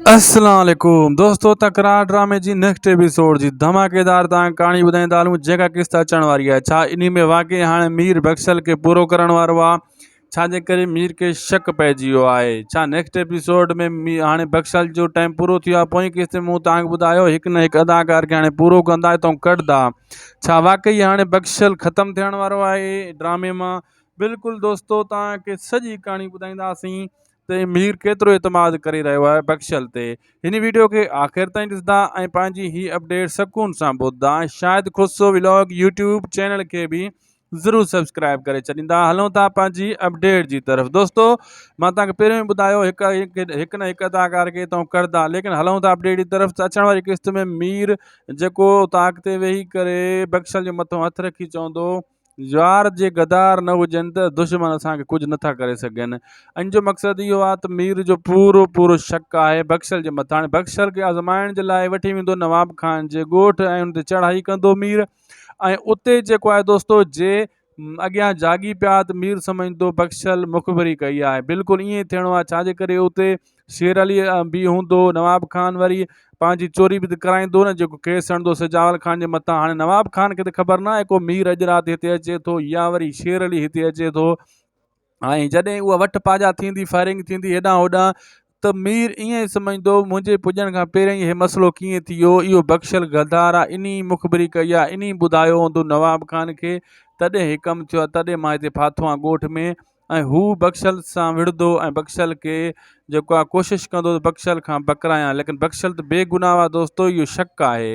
السلام عليڪم دوستو تڪرار ڊرامي جي نيڪسٽ ايپيسوڊ جي ڌماڪيدار تان ڪهاڻي ٻڌائيندا هلون جيڪا قسط اچڻ واري آهي ڇا انهي ۾ واقعي هاڻي مير بخشل کي پورو ڪرڻ وارو آهي ڇا جي ڪري مير کي شڪ پئجي ويو آهي ڇا نيڪسٽ ايپيسوڊ ۾ هاڻي بخشل جو ٽائيم پورو ٿي ويو آهي پوئين قسط ۾ مون توهان کي ٻڌايو هڪ نه هڪ اداڪار کي هاڻي پورو ڪندا هتان ڪڍندا ڇا واقعي هاڻي بخشل ختم ٿيڻ وارو آهي ڊرامي مان بلڪل دوستو توهان کي سڄي ڪهاڻي ٻڌائينداسين ته مير ڪيترو اعتماد ڪري رهيو آهي بخشل تي. هن ويڊيو کي آخر تائين ڏسندا ۽ پنهنجي هي اپڊيٽ سڪون سان ٻڌندا ۽ Shahid Khoso vlog YouTube channel کي به ضرور سبسڪرائب ڪري ڇڏيندا. هلون ٿا پنهنجي اپڊيٽ جي طرف دوستو مان توهان کي پهريون ئي ٻڌايو هڪ هڪ نه هڪ اداڪار کي هتان ڪڍندا ليڪن هلون ٿا اپڊيٽ جي طرف ته اچڻ واري قسط ۾ مير جيڪو طاق تي ويهي ڪري بخشل جي مٿو هٿ رکي چوندو يار جي غدار نه هجن ته دشمن اسان کي ڪجهه نٿا ڪري سگهن ان جو مقصد اهو آهي ته مير جو پورو پورو شڪ آهي بخشل جي مٿان هاڻي بخشل کي آزمائڻ جي لاء وٺي ويندو نواب خان جي ڳوٺ ۽ ان تي چڙهائي ڪندو مير ۽ اتي جيڪو آهي دوستو جي اڳيان جاڳي پيا ته مير سمجهندو بخشل مخبري ڪئي آهي بلڪل ائين ٿيڻو آهي ڇاجي ڪري اتي شير علي به هوندو نواب خان وري پنهنجي چوري به ته ڪرائيندو نه جيڪو ڪيس هڻندو سجاول خان جي مٿان هاڻي نواب خان کي ته خبر نه آهي ڪو مير اڄ رات هتي اچي ٿو يا وري شير علي هتي اچي ٿو ۽ جڏهن اها وٺ پاڄا ٿيندي فائرنگ ٿيندي هيڏانهن هوڏانهن ته مير ائين سمجهندو منهنجي پڄڻ کان پهريان ئي هي مسئلو ڪيئن ٿي ويو اهو بخشل غدار آهي انهي مخبري ڪئي آهي انهي ٻڌايو هوندو نواب خان کي تڏهن هي ڪم ٿيو آهي تڏهن مان هتي ڦاٿو آهيان ڳوٺ ۾ ۽ هو بخشل سان وڙهندو ۽ بخشل کي جيڪو آهي ڪوشش ڪندو ته بخشل کان بڪرايان ليڪن بخشل ته بي گناهه آهي دوستو اهو شڪ آهي.